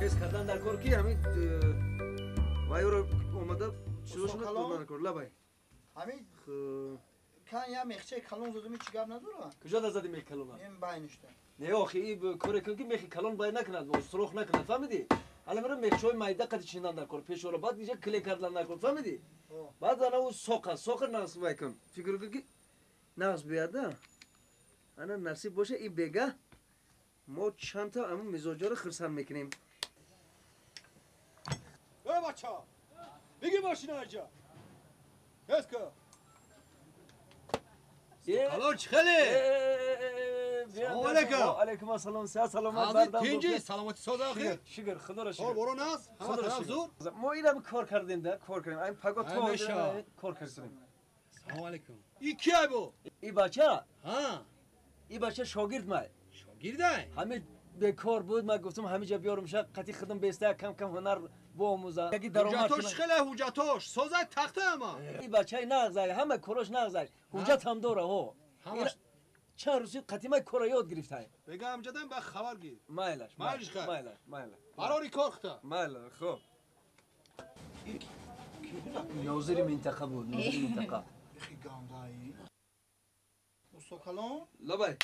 Тез кардан дар кор ки ҳамин вайро омада чизошона дар кор лабай. Ҳамин кан я мехчаи калон задум ҳеч гап надора? Куҷо зади мех калона? Ин байништа. Не охи и коре кун ки мехи калон бай накунад, сурох накунад, фаҳмидӣ? Ҳала мера мехчаҳои майда қади чиндан дар кор, пешора баъд инҷа клей кардан дар кор, фаҳмидӣ? Баъд ана ӯ соқа, соқа нағз вай кун. Фикр кун ки нағз биёда. Ана насиб боша и бега мо чандта ҳамун мизоҷоро хирсанд мекунем. Эй бача! Бигир машина инҷа. Тез кун. Калон чӣ хеле? Салом алейкум. Алейкум ассалом. Сиҳат саломат бардам. Тинҷӣ саломатӣ соз охир. Шукр, худоро шукр. Кор борон аст? Ҳама тараф зур? Мо инам кор кардем да, кор кардем. Айн паго то кор кардем. Салом алейкум. И кия бу? И бача? Ҳа. И бача шогирд май. Шогирдай? Ҳамин бекор буд, ман гуфтам ҳаминҷа биёрам ша, қати худам беста кам кам ҳунар биомӯза. Яки даромад. Ҳуҷҷатош хеле ҳуҷҷатош, созай тахта ҳама. И бачаи нағзай, ҳама корош нағзай. Ҳуҷҷат ҳам дора, ҳо. Ҳамаш чанд рӯзи қати май кора ёд гирифтай. Бега ҳамҷадан ба хабар гир. Майлаш, майлаш хай. Майлаш, майлаш. Барори кор хута. Майлаш, хуб. Нозири минтақа буд, нозири минтақа. Ихи гандаи. Усто калон? Лабай.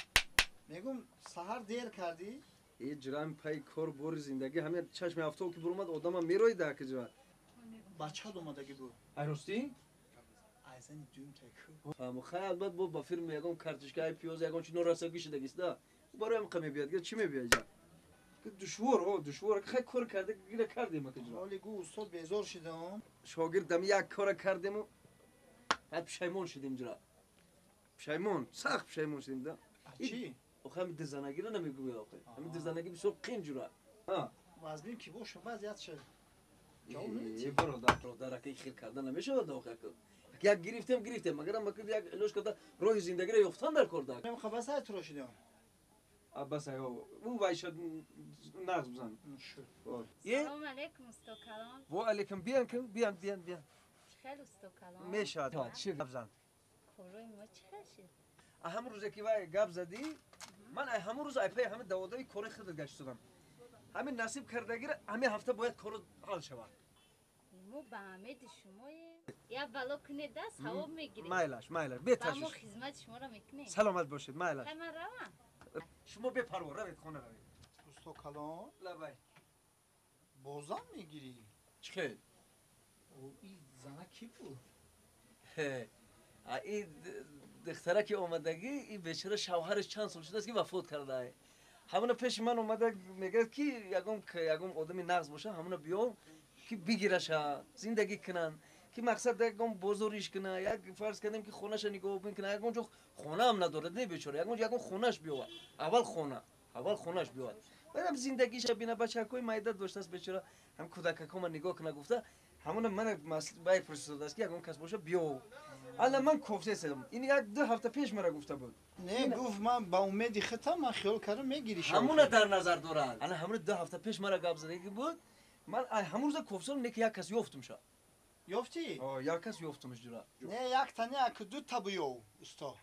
Мегум саҳар дер кардӣ? Э ҷирам пай кор бори зиндагӣ ҳамин чашми ҳафтоб ки буромад одамам мерои дар киҷа. Бача омадагӣ буд. Ай ростӣ? Айзани дуюм тайку. Фаҳму хай албат бо ба фирма ягон картошка, ай пиёз ягон чи норасагӣ шудагист да. Барои ҳам қа мебиёд, чӣ мебиёд ҷа? Душвор, ҳо, душвор. Хай кор карда гира кардем акиҷа. Ҳоли гу устод безор шидам. Шогирдам як кора кардему баъд пушаймон шудем ҷура. Пушаймон, сахт пушаймон шудем да. Чӣ? Охе ҳамин дизанагиро намегӯяд охе. Ҳамин дизанагӣ бисёр қин ҷура. Вазмин ки боша вазъият шад. Ҷавоб намедиҳӣ? Бародар, бародар, ака хир карда намешавад охе. Як гирифтем, гирифтем. Магарам ака як илоҷ карда роҳи зиндагиро ёфтан дар кор да. Мем хабасай туро шидам. Аббас ай ӯ вайшад нағз бизан. Салом алейкум усто калон. Во алейкум, биён кун, биён, биён, биён. Чӣ хел усто калон? Мешавад, чӣ гап зан? Корои мо чӣ хел шид? Ҳамун рӯзе ки вай гап задӣ, ман ҳамун рӯз айпаи ҳамин даводави кори худат гашт шудам. Ҳамин насиб кардагиро ҳамин ҳафта бояд кору ҳал шавад. Мо ба умеди шумоем. Я бало кунед да савоб мегирем. Майлаш, майлаш, беташвиш. Мо хизмати шуморо мекунем. Саломат бошед, майлаш. Хай ман равам. Шумо бепарво равед хона равед. Усто калон? Лабай. Бозам мегирӣ? Чӣ хел? И зана кӣ буд? И духтара ки омадагӣ, и бечора шавҳараш чанд сол шудааст ки вафот кардаа. Ҳамона пеши ман омада мегӯяд ки ягон одами нағз боша, ҳамона биё ки бигираша, зиндагӣ кунанд, ки мақсад ягон бозориш куна, як фарз кардем ки хонаша нигоҳубин куна, ягон ҷо хонаам надорад, не бечора, ягон ҷо ягон хонаш биёвад. Аввал хона, аввал хонаш биёвад. Баъдам зиндагиша бина, бачакҳои майда доштааст бечора, ҳам кӯдакакҳома нигоҳ куна гуфта, ҳамона мана бай фурсатдодааст ки ягон кас боша биёв. Ала ман кофте седам. Ин як ду ҳафта пеш мара гуфта буд. Не, гуфт ман ба умеди худам ман хиёл кардам мегирӣ шав. Ҳамона дар назар дорад. Ана ҳамона ду ҳафта пеш мара гап задагӣ буд. Ман ҳамон рӯза кофтам, не ки як кас ёфтум ша. Ёфтӣ? О, як кас ёфтумш ҷура. Не, як та не, як ду та биёв, усто.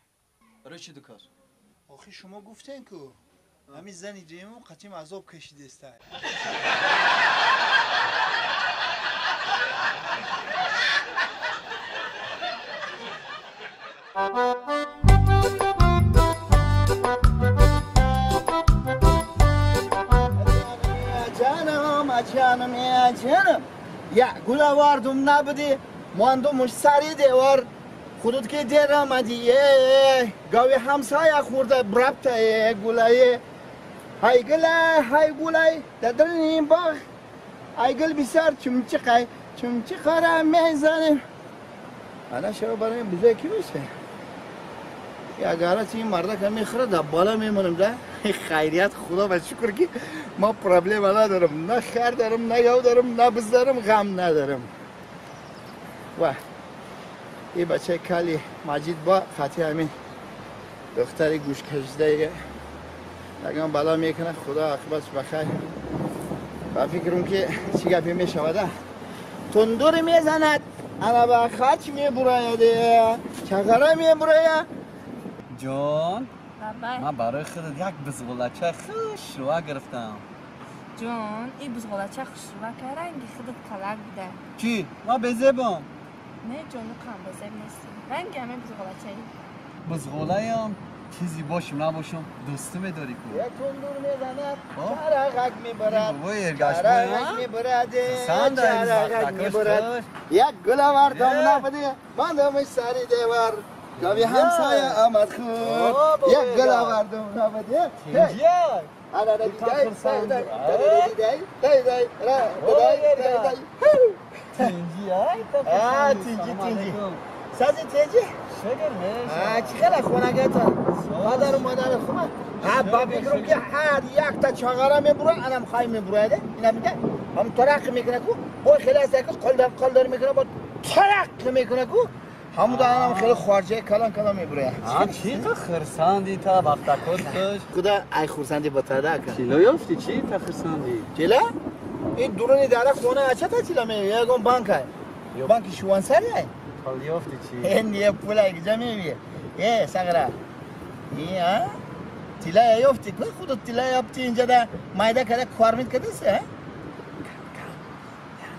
Барои чӣ ду кас? Охи шумо гуфтен ку ҳамин зани дуюмам қатим азоб кашидеста. Canım, canım, canım. Ya gula vardım nabdi, mandumuş sari devar. Худут ки дер омадӣ, гави ҳамсая хӯрда бирабта гулае. Ҳай гулай, ҳай гулай, дар даруни боғ, ай гул бисёр чумчиқай, чумчиқара мезанем. Ана шава барои бузае ки меша? Агар ин мардака мехӯрад, дар бала мемонам да. Хайрият худо ба шукр ки ма проблема надорам, на хар дорам, на гав дорам, на биз дорам, ғам надорам. Ва и бачаи кали Маҷид ба хати ҳамин духтари гӯшкашидае ягон бала мекунад, худо ақибатш ба хайр. Ба фикрам ки чӣ гапе мешавада? Тундур мезанад, ана ба хач мебурояд, чағара мебурояд. Ҷон, ман барои худат як бизғулача хушрӯа гирифтам. Ҷон, ин бузғолача хушрӯака, ранги худат калак буда. Чӣ? Ман безебам. Не, ҷону кам безеб нестӣ. Ранги ҳамин бузғолачаи. Бузғолаям, чизи бошум набошум, дӯстӣ медорӣ ку. Як тундур мезанад, чарағак мебарад. Чарағак мебарад, чарағак мебарад. Як гулавардам набуди, мандамиш сари девар. Гави ҳамсоя омад худ. Як гулавардам набуди. Тинҷия. Тинҷи, тинҷи. Сази тинҷи? Чӣ хела хонагатон? Падару модарат хуба? Ба фикрам ки ҳар якта чағара мебура, анам хай мебураеда. Ина мига? Ҳам тарақ мекуна ку, бо хеле аст ки қолдар мекуна, бо тарақ мекуна ку. Ҳамуда анам хеле хориҷаи калон калон мебурая. Чӣ та хурсандӣ та вақтакот хуш? Худо ай хурсандӣ ба тада ака. Чило ёфтӣ чӣ та хурсандӣ? Чила? Ин дуруни дара хона ача та чила меёй? Ягон банк ай. Банки шувансари ай? Пул ёфтӣ чӣ? Э, не пул ай куҷа меёй? Э, сағра. И, а? Тила ёфтӣ ку? Худо тила ёфтӣ инҷа да майда када кормит кадаси, а?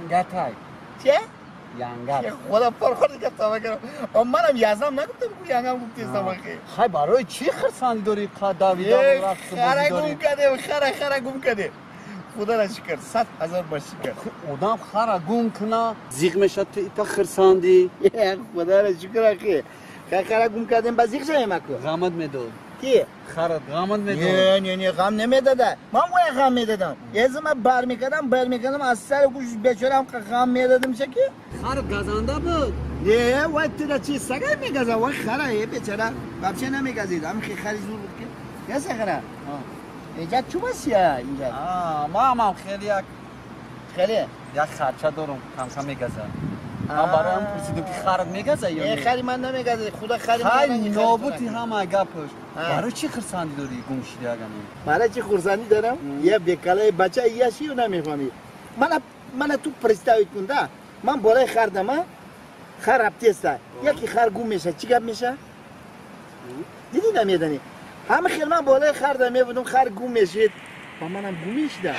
Янгатай. Че? Янгат. Худо пархор дигар тавба кардам. Манам язам нагуфтам ку янгам гуфти сабақи. Хай барои чӣ хурсандӣ дорӣ давида рақс хара гум кардем, хара хара гум кардем. Худоро шукр, 100 000 бор шукр. Одам хара гум куна, зиқ мешад ту ита хурсандӣ. Худоро шукр ахи. Хара гум кардем, ба зиқ шавем аку. Ғамат медод. Ки? Харат ғамат медод. Не, не, не, ғам намедода. Ман бояд ғам медодам. Еза ман бар мекардам, аз сари гӯш бечорам ғам медодам чаки? Хар газанда буд. Не, вай тира чи сагай мегаза, вай хара е бечора. Вообще намегазид. Ам хари зур буд ки. Я сагара. Инҷа чӯб аст я инҷа? Ман ҳам хеле як хеле як харча дорам, камкам мегазад. Ман бароям пурсидам ки харат мегаза ё не? Хари ман намегазад, худо хари ман. Хай нобути ҳама гапаш. Барои чӣ хурсандӣ дорӣ гум шиди агани? Барои чӣ хурсандӣ дорам? Я бекалаи бача яшию намефаҳмӣ. Мана ту представить кун да. Ман болои хар дама, хар рафтеста. Яки хар гум меша, чӣ гап меша? Дидӣ намеданӣ? Ҳама хел ман болои хар да мебудам, хар гум мешид. Ба манам гум мешидам.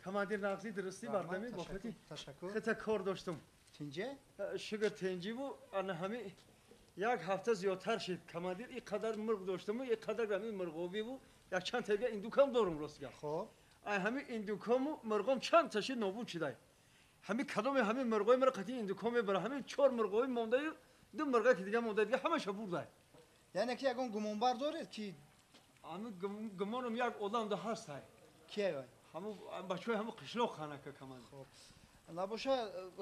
Командир нағзи дурустӣ бардами бофати. Ташаккур. Хета кор доштум. Тинҷе? Шугр тинҷи бу ана ҳами як ҳафта зиёдтар шид. Командир ин қадар мурғ доштуму ин қадар ҳами мурғобӣ бу як чанд тага индукам дорум рост гап. Хоб. Ай ҳами индукому мурғом чанд та шид нобуд шидай. Ҳами кадоме ҳами мурғои мара қатъи индуком мебара. Ҳами чор мурғои мондаю ду мурға ки дига монда дига ҳамаша бурдай. Яъне ки ягон гумонбар доред ки ҳами гумонам як одам да ҳастай. Кие вай? Ҳаму бачаҳои ҳаму қишлоқ ханака командир. Хоб. Набоша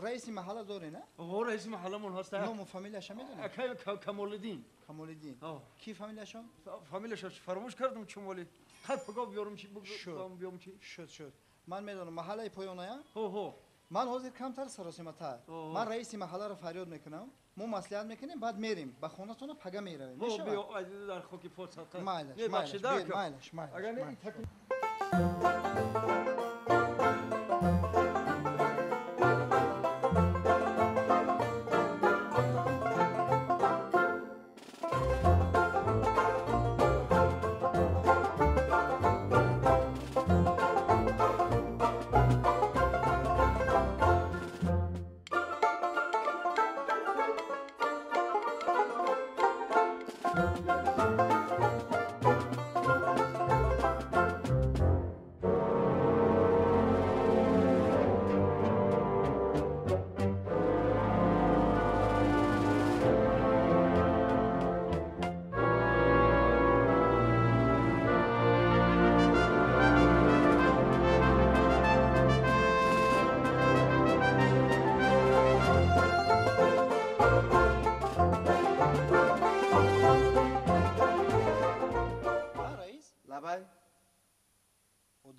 раиси маҳалла доред, на? О, раиси маҳалламон ҳаста. Ному фамилияша медонед? Акай Камолиддин. Камолиддин. Ки фамилияшон? Фамилияшо фаромӯш кардам чумоли. Қад пагоҳ биёрам чи биём чи. Шуд, шуд. Ман медонам маҳаллаи поёная? Ҳо, ҳо. Ман ҳозир камтар саросиматар. Ман раиси маҳалларо фарёд мекунам. Мо маслиҳат мекунем, баъд мерем. Ба хонатона пага меравем. Мешавад? Биё, дар хоки пот садқа. Майлаш, майлаш, майлаш, майлаш. Агар не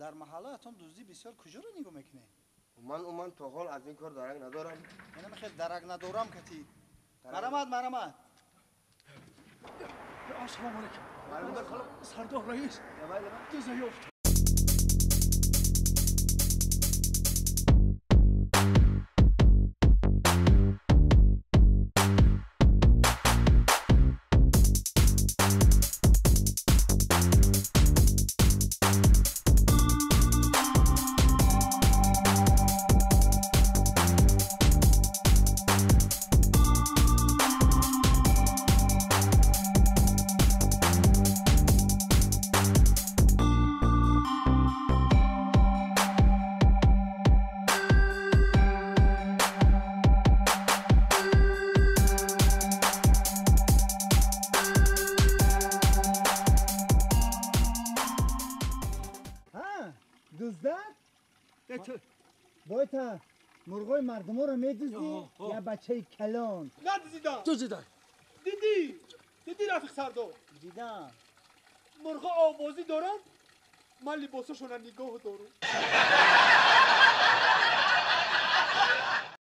Дар маҳаллаатон дуздӣ бисёр, куҷоро нигоҳ мекунед? Ман то ҳол аз ин кор дарак надорам. Мана мехел дарак надорам кати. Марамат, марамат. Ассалому алайкум. Сардор раис. Дуза ёфт. Бойта, мурғои мардуморо медуздӣ я бачаи калон? Надуздидам. Дуздидай. Дидӣ? Дидӣ рафиқ сардор? Дидам. Мурғо овозӣ доранд, ман либосашонро нигоҳ дорам.